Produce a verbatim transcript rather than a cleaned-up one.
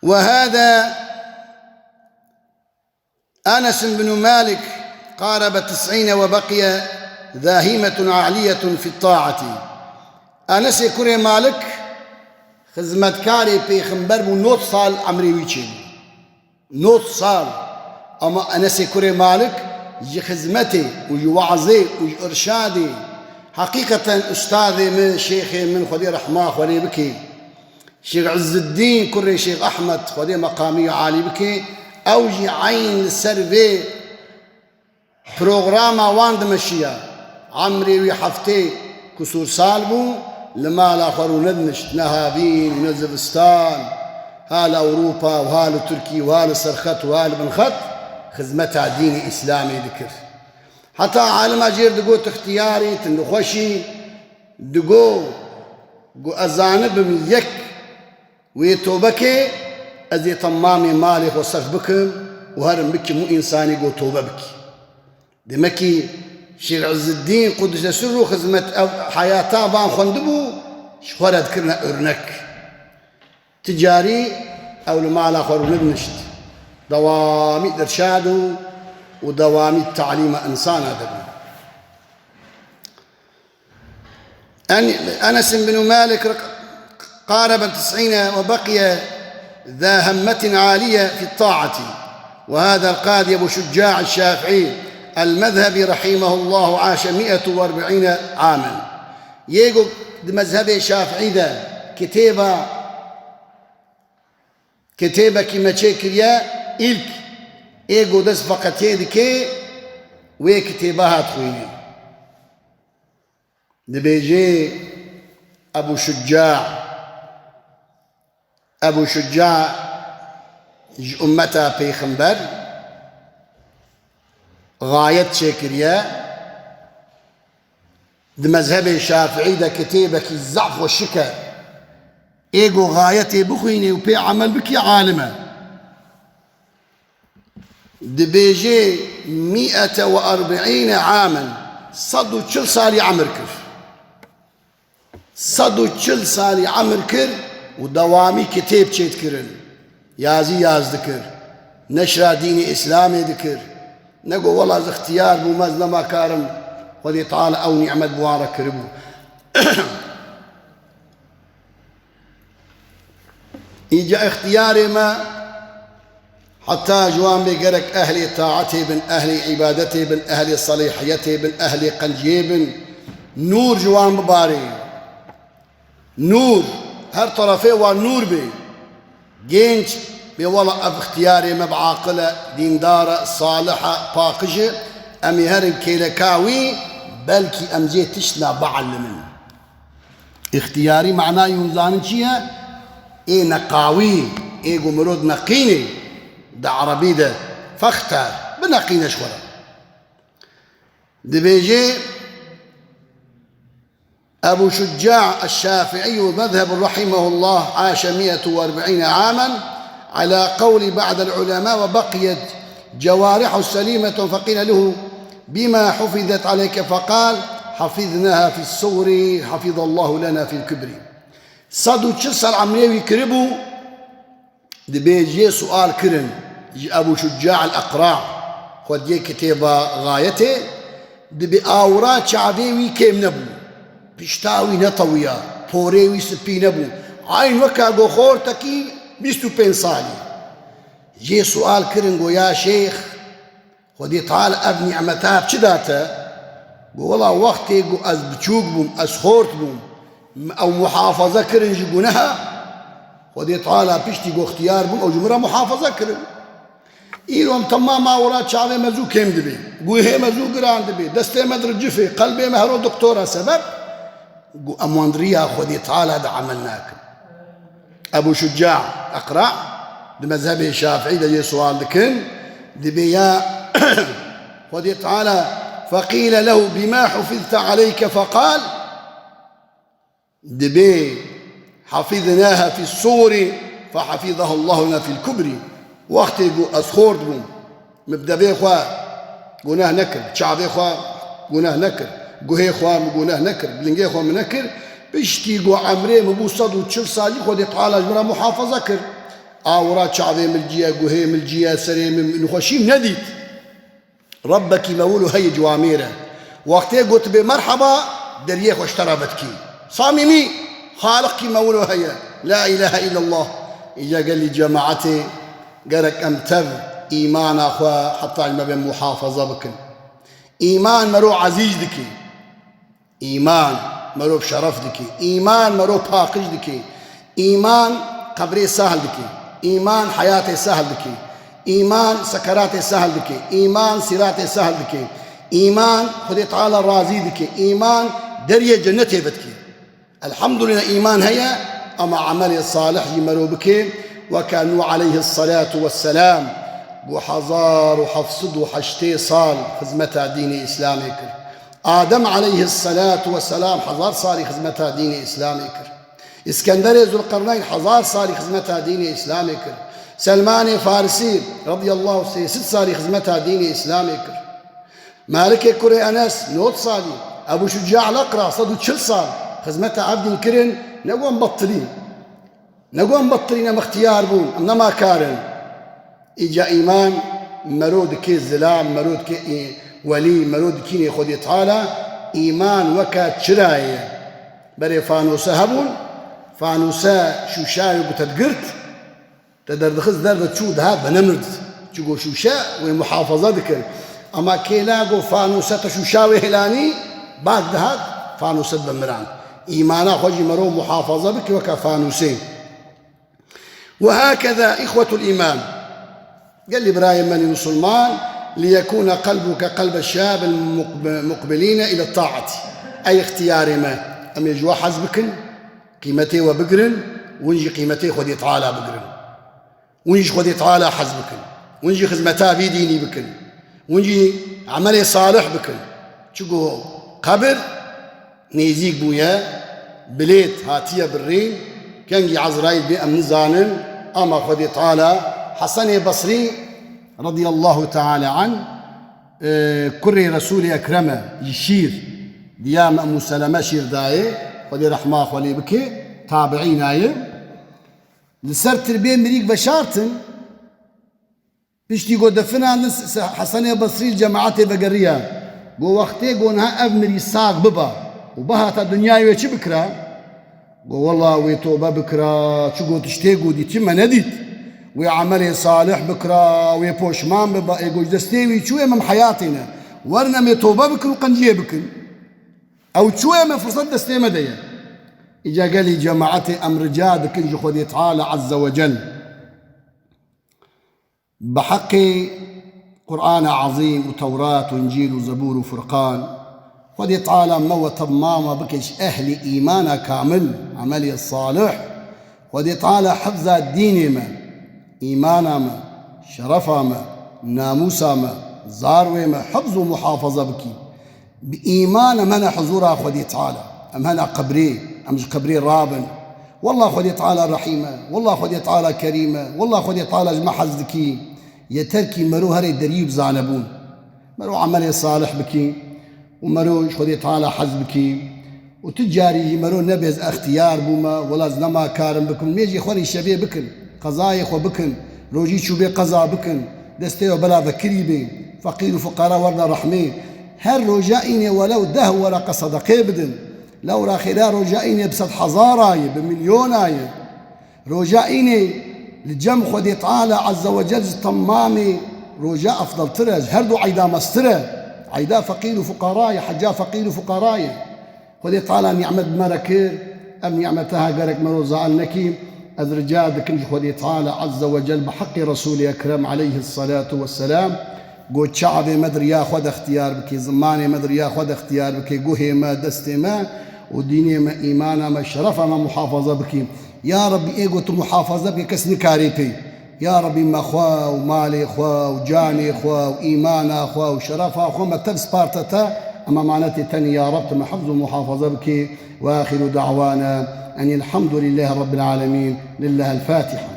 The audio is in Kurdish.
وهذا أنس بن مالك قارب تسعين وبقي ذا همة عالية في الطاعة. Enesê kurê Malik xizmetkarê pêxember bû, nod sal emrê wî çêbû. Nod sal. Ama Enesê kurê Malik ji xizmetê û ji wazê û ji irşadê, heqîqeten ustadê min, şêxê min, Xwedê rehma xwe lê bike, Şêx Izzuddîn kurê Şêx Ehmed, Xwedê meqamî alî bike, ew jî eyn li ser vê programa wan dimeşiya. Emrê wî heftê kusûr sal bû, li mala xwe rû nedinişt, ne havîn û ne zivistan, ha li Ewropa û ha li Tirkî û ha li serxet û ha li binxet xizmeta dînê Îslamê dikir. Heta alima jêr digot, ixtiyarî, tindixweşî, digo, got, ez zanibim yek wê tobe ke, ez ê temamê malê xwe serf bikim û herim bikim û însanî got tobe bikî. Demekî Şêx Izzuddîn Qudise Sirru xizmet ev heyata van xwendibû, ji xwe re dikirine örnek. Ti carî ew li mala xwe rû nedinişt. Dewamî irşad û, û dewamî talîma însana dibû. أن-، أنس بن مالك قارب تسعين وبقي ذا همة عالية في الطاعة. وهذا القاضي أبو شجاع الشافعي المذهبي رحمه الله عاش مئة وأربعين عاما. Yê ku di mezhebê Şafiî de kitêba, kitêbekî me çêkiriye, îlk ê ku dest veqetiyê dike, wê kitêba hat xwînê. Dibêje Ebû Şuca, Ebû Şuca ji ummeta pêxember Gayet çêkiriye. Di mezhebê Şafiî de kitêbekî zaf xweşik e. Ê ku Gayetê bixwînî û pê emel bikî, alim e. Dibêje mîete ve erbîne amen, sed û çil salî emir kir. Sed û çil salî emir kir û dewamî kitêb çêdikirin. Yazî yaz dikir. Neşra dînê Îslamê dikir. Nego wela ez ixtiyar bûm, ez nema karim. Xwedê Teala ew nîmet bi wan re kiribû. Îca ixtiyarê me heta ji wan bê gerek ehlê taetê bin, ehlê îbadetê bin, ehlê selahiyetê bin, ehlê qenciyê bin. Nûr ji wan bibarê. Nûr, her terefê wan nûr bê. Genç bê, wela ev ixtiyarê me bi aqil e, dîndar e, salih e, paqij e. Em ê herin kêleka wî, belkî em jê tiştna bielimin. Îxtiyarî manayê hûn zanin çi ye? Ê neqawî, ê ku mirov dineqînê, di erebî de fexter, bineqîne ji xwe re. Dibêje, Ebu Şuca Eşşafiî mezheb rahimehullah aşe mîet û erbîne amen ala qewlî ba'del ulema ve beqiyet cewarihu selîmetun feqîle lehu bima hufizet aleyke feqal hafiznaha fis sugri hafizallahu lena fil kubri. Sed û çil sal emrê wî kiribû, dibê jê sual kirin ji Ebû Şuca el Eqra, xwediyê kitêba Gayetê, dibê awira çavê wî kêm nebû, pişta wî netewiya, porê wî spî nebû, eyn weka go xortekî bîst û pênc salî. Jê sual kirin, go ya şêx, Xwedê Teala ev nîmeta bi çi da te? Got, wela wextê ku ez biçûk bûm, ez xort bûm, min ew muhafaza kirin ji guneha. Xwedê Teala piştî ku ixtiyar bûm, ew ji min re muhafaza kirin. Îro em temama wela çavê me zû kêm dibe, guhê me zû giran dibe, destê me diricifê, qelbê me hero doktora sebeb. Got, em wan di riya Xwedê Teala de emel nakin. Ebû Şuca Eqra di mezhebê Şafiî de yê sual dikin, dibê ya Xwedê Teala feqîle lehu bima hufizte aleyke feqal, dibê hafiznaha fis sugri fehafizaha Allahu lena fil kubri. Wextê ku ez xort bûm, Min bi devê xwe guneh nekir, bi çavê xwe guneh nekir, guhê xwe min guneh nekir, bi lingê xwe min nekir. Piştî ku emrê min bû sed û çil salî, Xwedê Teala ji min re muhafaza kir. Awira çavê min ciye, guhê min ciye, serê min, min xweşî nedît. Rebbekî mewil û heye ciwamêr e. Wextê gotibê merheba, deriyê xwe ji te re vedikî. Samîmî, Xaliqkî mewil û heye. La îlahe îllallah. Îca gelî cemaetê, gerek em tev îmana xwe heta ji me bê muhafaza bikin. Îman mero ezîz dike. Îman merov şeref dike. Îman merov paqij dike. Îman qebrê sahl dike. Îman heyatê sahl dike. Îman sekeratê sahl dike. Îman sîratê sahl dike. Îman Xwedê Teala razî dike. Îman deriyê cennetê vedike. Elhamdulillah, îman heye, ama emelê salih jî merov bike, weke Nûh aleyhisselatu vesselam ku hezar û heft sed û heştê sal xizmeta dînê Îslamê kir. Adem aleyhisselatu vesselam hezar salî xizmeta dînê Îslamê kir. Îskenderê Zulqerneyn hezar salî xizmeta dînê Îslamê kir. Selmanê Farisî radiyallahu sê sed salî xizmeta dînê Îslamê kir. Malikê kurê Enes nod salî, Ebû Şuca Leqra sed û çil sal xizmeta ev dîn kirin, ne gon bettilîn. Ne gon bettilîn, em ixtiyar bûn, em nema kar in. Îca îman mero dike zilam, mero dike ê-, welî, mero dikînê Xwedê Teala, îman weke çirayê ye. Berê fanose hebûn, fanose şûşayê ku te digirt, te derdixist derve çû dihat venemirt. Çi got şûşe wê muhafaza dikir. Ama kêla got fanose te şûşa wê hilanî, bak dihat fanose divemirand. Îmana xwe jî mero muhafaza bike weke fanosê. وهكذا إخوة الإيمان. Gelî birayê me musulman, ليكون قلبك قلب الشاب المقبلين إلى الطاعة. Ey ixtiyarê me, em ê ji we hez bikin, qîmetê we bigirin, win jî qîmetê Xwedê Teala bigirin. Win jî Xwedê Teala hez bikin. Win jî xizmeta vî dînî bikin. Win jî emelê salih bikin. Çiku qebir nêzîk bûye, bilêt hatiye birîn, kengî Ezraîl bê em nizanin, ama Xwedê Teala Hesenê Besrî radiyallahu teala anh, e, kurê Resûlê Ekrem e, ji şîr, diya me Emû Seleme şîr dayê, Xwedê rehma xwe lê bike, tabiîna ye. Li ser tirbê mirîk veşartin, piştî ku definandin s-, s-, Hesenê Besrî li cemaetê vegeriya. Got, wextê ku niha ev mirî sax biba û bihata dinyayê wê çi bikira? Got, wela wê tobe bikira, çi got tiştê ku dît, çi me nedît. Wê emelê salih bikira, wê poşman biba, ê got ji destê wî çû ê me heyatê ne. Werin em ê tobe bikin û qenciyê bikin. Ew çû ê me firsat destê me de ye. Îca gelî cemaetê em rica dikin ji Xwedê Teala Azze ve Cel. Bi heqê Qur'ana Ezîm û Tewrat û Încîl û Zebûr û Furqan, Xwedê Teala me we temama bike ji ehlî îmana kamil, emelê salih. Xwedê Teala hifza dînê me, îmana me, şerefa me, namûsa me, zarwê me hifz û muhafaza bikî. Bi îman em hene huzûra Xwedê Teala. Em hene qebrê, em ji qebrê rabin. Wallah Xwedê Teala Rehîm e. Wallah Xwedê Teala Kerîm e. Wallah Xwedê Teala ji me hez dikî. Yeter kî mero herê derî bi zanebûn. Mero emelê salih bikî û mero ji Xwedê Teala hez bikî. Û tu carî jî mero nebê ez extiyar bûme, wela ez nema karim bikim. Mê jî xwe rîşevê bikin. Qezayê xwe bikin. Rojî çûbê qeza bikin. Destê we bela vekirî bê. Feqîr û fuqara werine rehmê. Her roja înê welew deh wereqe sedeqê bidin. Lewra xêra roja înê bi sed hezara ye, bi milyona ye. Roja înê li cem Xwedê Teala Azze ve Cel ji temamê roja efdeltir e, ji her du eyda mestir e. Eyda feqîr û fuqara ye, heca feqîr û fuqara ye. Xwedê Teala nîmet bi me re kir, ev nîmeta ha gerek mero zail nekî. Ez rica dikim ji Xwedê Teala Azze ve Cel bi heqê Resûlê Ekrem aleyhisselatu vesselam, got çavê me di riya xwe de extiyar bikî, zimanê me di riya xwe de extiyar bikî, guhê me, destê me û dînê me, îmana me, şerefa me muhafaza bikî. Ya Rebbî, ê got tu muhafaza bikî, kes nikarê pê. Ya Rebî, me xwe û malê xwe û canê xwe û îmana xwe û şerefa xwe me tev sparte te, em emanetê te ne ya Reb, tu me hifz û muhafaza bikî. Ve axiru da'wana enî elhamdulillahî Rebbil alemîn. Lillahil Fatiha.